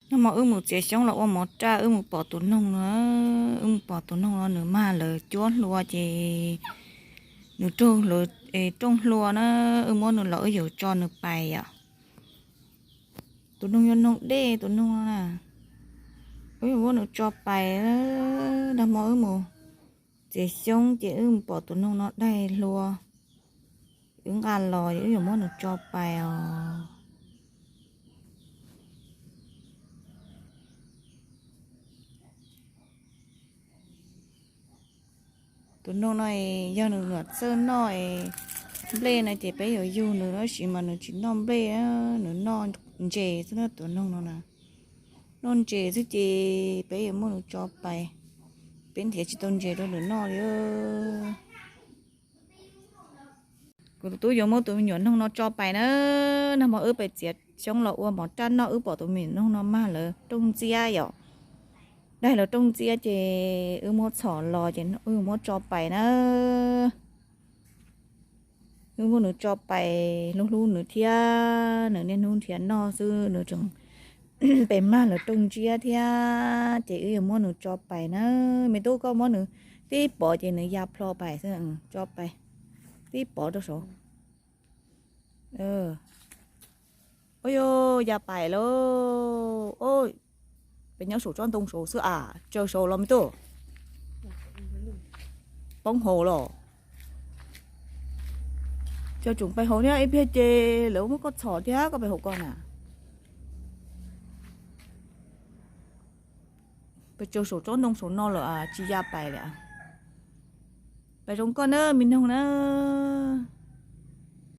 Nag hmo wb mus txiav xyoob los ua mov raj, wb mus pom tus noog no, wb mus pom tus noog no nws mag lawv cuab hlua ces nws raug lawv rooj hlua na, wb muab nws los wb yuav tso nws pais yom. Tus noog yog noog dej tus noog no na, wb yuav muab nws tso pais. Nag hmo wb mus txiav xyoob ces wb mus pom tus noog no daig hlua, wb nqa los wb yuav muab nws tso pais os. Tus noog no yog nws nyuam txawj noj nplej no ces peb yuav yug nws, tab sis mas nws tsis noj nplej, nws noj ntses xwb na tus noog no na. Noj ntses xwb ces peb yuav muab nws tso pais, peb nrhiav tsis tau ntses rau nws noj li. Kuv tus tub yuav muab tus me nyuam noog no tso pais na. Nag hmo wb pais txiav xyoob los ua mov raj noj, wb pom tus me nyuam noog no mag lawv rooj ntxiab yom. Daig lawv rooj ntxiab ces wb muab txhom los ces wb muab tso pais na. Wb muab nws tso pais, hlub hlub nws thiab, nws niaj hnub nrhiav noj xwb, nws tseem pes mag lawv rooj ntxiab thiab ces wb yuav muab nws tso pais na. Me tub, koj muab nws tib pov ces nws ya plho pais xwb, tso pais tib pov rau saud. Ua yog ya pais lawm. Peb nyob saum tsob ntoo saud xwb as, tsaws saud los me tub. Poob hauv los. Tsaws tsoom pais hauv thiab, ib pliag ces lawv muab koj txhom thiab koj pais hauv ko na. Peb tsaws saum tsob ntoo saum no lawm tsis ya pais li. Pais zoo koj na me noog na.